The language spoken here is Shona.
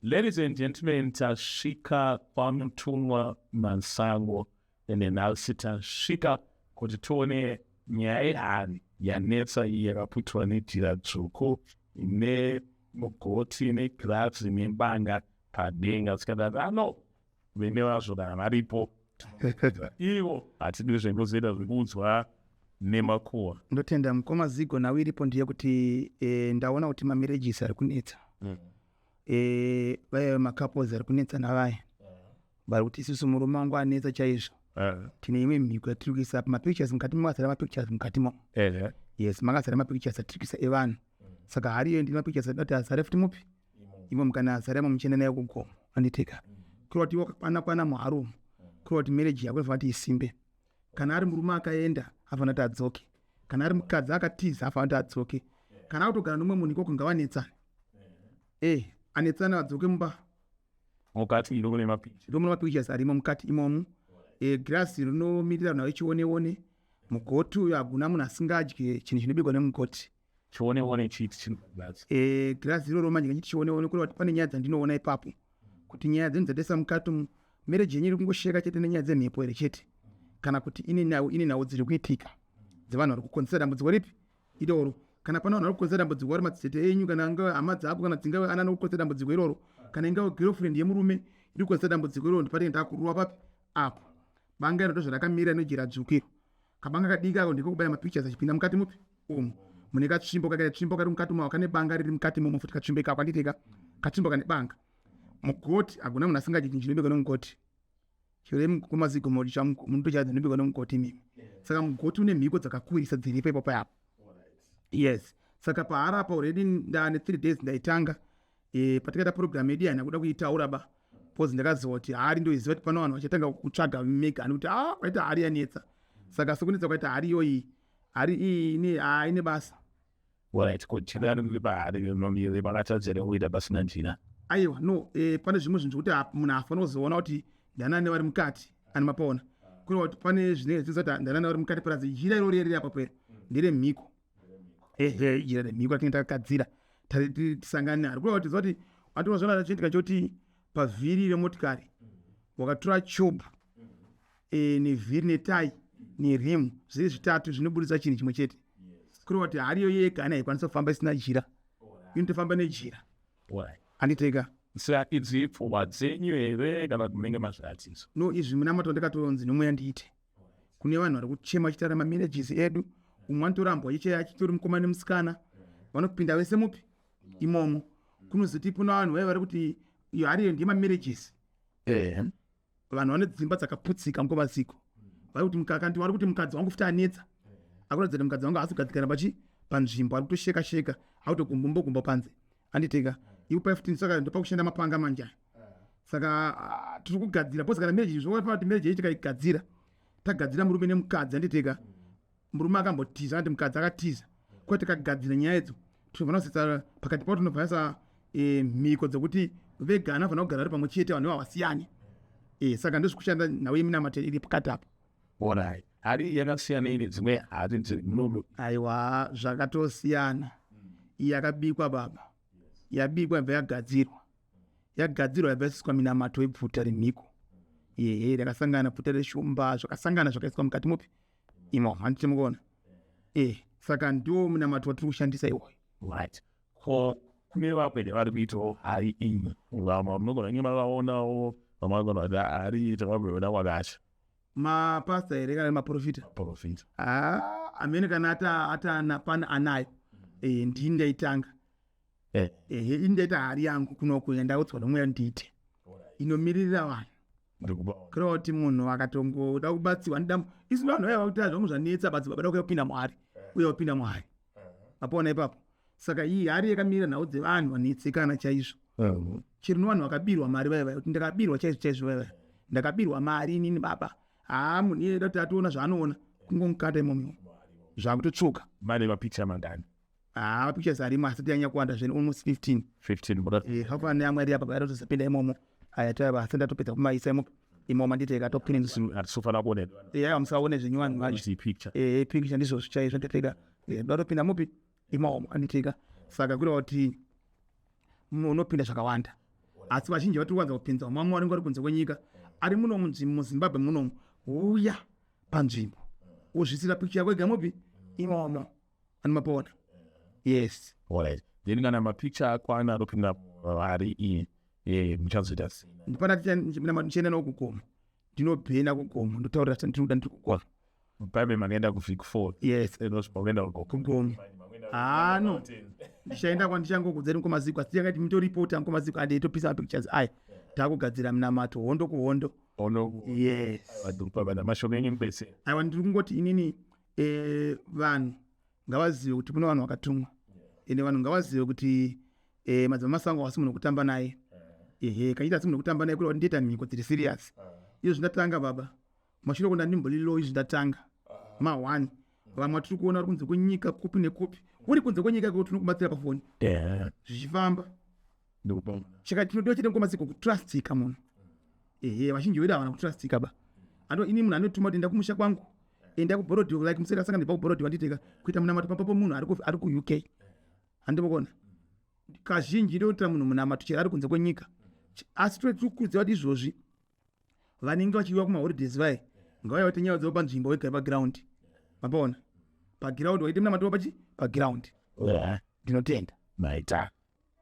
Ladies and gentlemen, tasvika kwaMutumwa Masango, ende nhasi tasvika kuti tione nyaya yehari yanetsa iyi yakaputwa nejira dzvuku nemugoti negirazi nebanga padenga. Tikadati ano vene vazvo kana varipo ivo, hatidi zvengozoita zvekuudzwa nemakuhwa. Ndotenda, mukoma Zigo. Nhau iripo ndeyekuti ndaona kuti mamarriages ari kunetsa. Vaya macouples ari kunetsana vaya vari kuti isusu murume wangu anetsa chaizvo, tine imwe mhiko yatiri kuisa mapictures mukati, makazara mapictures mukati mo. Yes, makazara mapictures atiri kuisa evanhu. Saka hari iyo ndine mapictures adati azare futi mupi imo, mukana azare imo muchienda nayo kugomo, anditeka kureva kuti iwe wakakwana kwana muhari umu, kureva kuti marriage yako inofanira kuti isimbe. Kana ari murume akaenda, afanira kuti adzoke. Kana ari mukadzi akatiza, afanira kuti adzoke. Kana akutogara nomumwe munhu ikoko, ngavanetsane, anetsane, adzoke mumba. Mukati ndo mune mapicha? Ndo mune mapictures arimo mukati imomo. Girasi rinomirira nhau ichioneone. Mugoti uyo, hakuna munhu asingadye chinhu chinobikwa nemugoti. Chioneone chiti chinogirazi? Girasi iroro manje ngachiti chioneone, kureva kuti pane nyaya dzandinoona ipapo, kuti nyaya dzenyu dzataisa mukati umu, marriage yenyu iri kungosheka chete nenyaya dzemhepo here chete, kana kuti ine nhau dziri kuitika dzevanhu vari kukonzesa dambudziko ripi iroro. Kana pane vanhu vari kukonzesa dambudziko, vari madzitete enyu, kana angave hama dzako, kana dzingave ana anokukonzesa dambudziko iroro, kana ingave girlfriend yemurume iri kukonzesa dambudziko iroro, ndipatenge ndakurova papi apo. Banga iro ndozvarakamira nejira dzvuku iro, kabanga kadiki ako ndiko kubaya mapictures achipinda mukati mupi umu. Mune katsvimbo kakaita tsvimbo kari mukati umo, kane banga riri mukati imomo futi, katsvimbo ikako, anditeka katsvimbo kane banga. Mugoti, hakuna munhu asingadyi chinhu chinobikwa nemugoti. Chero kumazigo munotochadza inobikwa nemugoti imimi. Saka mugoti une mhiko dzakakurisa dziripo ipapo apo. Yes, saka pahari apa already ndane 3 days ndaitanga. Patikaita program yedu haina kuda kuitaura ba, because ndakaziva kuti hari ndoiziva kuti pano vanhu vachatanga kutsvaga megani kuti a kwaita hari yanetsa. Saka sekunetsa kwaita hari iyoyi, hari iyi ine basa. Right, ko jira riri pahari rinomire makatadzira kuita pasina njira? Aiwa, no, pane zvimwe zvinhu zvekuti munhu haafaniri kuzoona kuti ndanani vari mukati ani mapaona, kureva kuti pane zvinenge zvichiziva kuti ndanani vari mukati. Purazi jira irori riri apapo iro nderemhiko. Ehe, jira remhiko ratinenge takagadzira tisangane naro, kureva kuti ziva kuti atozvona chiitika choti pavhiri remotikari wakatora chubhu nevhiri netai nerimu, zviri zvitatu zvinobudisa chinhu chimwe chete, kureva kuti hari iyo yega ana haikwanisa kufamba isina jira, inotofamba nejira. Anditeka. Saka idzi pfungwa dzenyu here kana kuti munenge mazviratidzwa? No, izvi munamato ndakatonzi nomweya ndiite. Kune vanhu vari kuchema vachitaura mamarriages edu, umwe anotorambwa achichaya achitori mukoma nemusikana, vanopinda vese mupi imomo. Kunozoti kuna vanhu vaiva vari kuti iyo hari iyo ndeyemamarriages. Vanhu vane dzimba dzakaputsika, mukoma Ziko, vari kuti mukaka vari kuti mukadzi wangu futi anetsa, akuratidza kuti mukadzi wangu haasi kugadzikana pachi panzvimbo, ari kutosheka sheka, akutogumbumbo panze, anditeka ipo pai futi. Saka ndopakushanda mapanga manje aya. Saka tiri kugadzira because kana marriage zvofa kuti marriage iyi tikaigadzira, tagadzira murume nemukadzi, anditeka murume akambotiza andi mukadzi akatiza kwa, tikagadzira nyaya idzo tinofanira kusetsa pakati pavo, tinobva mhiko dzekuti vegana vanofanira kugara vari pamwe chete, vanhu ivava vasiyane. Saka ndozvikushanda nhau yeminamato iri pakati apo. Alright, hari yakasiyana ine dzimwe hari dziri? Aiwa, zvakatosiyana. Iyi yakabikwa baba, yabikwa yabva yagadzirwa, yagadzirwa yabva yaisiswa minamato yebvuta remhiko. Ehe, rakasangana bvuta reshumba, zvakasangana zvakaiswa mukati mupi imomo, handiti mukuona? Saka ndo munamato watiri kushandisa iwoyo. Right, ko kune vamwe vari kuitawo hari iyi, vamwe munogona kunge mavaonawo, vamwe vanogona kuti hari takamboiona kwakati? Mapasta here kana maprofita? Profita. Ah, amene kana ata pana anayo. Ndini ndaitanga. Ehe, ini ndaita hari yangu kunoku yandaudzwa nomweya ndiite, inomiririra vanhu. Ndikubaona. Kureva kuti munhu akatongoda kubatsirwa ndida isu vanhu vaiva kuti zvangu zvanetsa, badzibaba da kuuya kupinda muhari, uya kupinda muhari, mapaona ipapo. Saka iyi hari yakamirira nhau dzevanhu vanetsekana chaizvo, chero nevanhu vakabirwa mari vaiva kuti ndakabirwa chaizvo chaizvo, vaiva ndakabirwa mari inini baba. Haa, munhu iyeye da kuti atoona zvaanoona, kungomukata imomo zvakutotsvuka. Mane mapicha mangani? Haa, mapictures arimo asati anyanya kuwanda zvene, almost 15. 15 muda? Hapana amwe ari apa paatozopinda imomo aya taiva asati atopedza kumaisa imo imomo, handiti akatopinda. Hatisofanira kuona. Aiwa, musaone zvenyu vanhu vacho. Picture. Picture ndizvozvo chaizvo, nditeka ndatopinda mupi imomo, anditika. Saka kureva kuti unopinda zvakawanda. Asi vazhinji vatiri kuwanza kupinza vamwe vanenge vari kunze kwenyika, ari muno muZimbabwe munomu, uya panzvimbo wozvisira picture yako ega mupi imomo, anomapona. Yes. Alright, then kana mapicture akwana anopinda vari iyi, muchazoita sei? Ndipana ndichienda nawo kugomo, ndinobhena kugomo, ndotaurira ndinoda ndiri kugomo. Bhaibheri makaenda kuVic Falls? Yes. Makuenda kugomo? Kugomo hano ndichaenda kwandichangokudzeri mukomaziko, asi yakati mitoripota mukomaziko ande topisa mapictures aya, takugadzira munamato hondo kuhondo. Hondo. Yes. Mashoko enyu mubetsera. Aiwa, ndiri kungoti inini vanhu ngavazive kuti kune vanhu vakatumwa, ende vanhu ngavazive kuti Madzibaba Masango hasi munhu wekutamba naye. Ehe, kaita asi munhu wekutamba naye, kureva kuti ndoita mhiko dziri serious. Izvo zvindatanga baba mashure kunda ndimbolilo, izvi ndatanga ma1 vamwe vatiri kuona vari kunze kwenyika kupi nekupi, uri kunze kwenyika iko tinokubatsira pafoni zvichifamba. Chaka tinodiwa chete mukomasiko kutrustika munhu. Ehe, vazhinji vedu havana kutrustika ba. Ando ini munhu anotuma kuti enda kumusha kwangu, enda kuBorrowdale, like museri asangana ndibva kuBorrowdale, anditeka kuita munamato papapo munhu ari kuUK, handimbokuona kazhinji ndokuitira munhu munamato chero ari kunze kwenyika. Asi tiri kukurudzira kuti izvozvi vanenge vachiuya kumaholidays vaye ngavauya vaite nyaya dzavo panzvimbo, vegare paground, mapaona, paground, vaite munamato pachi paground. Ndinotenda. Maita.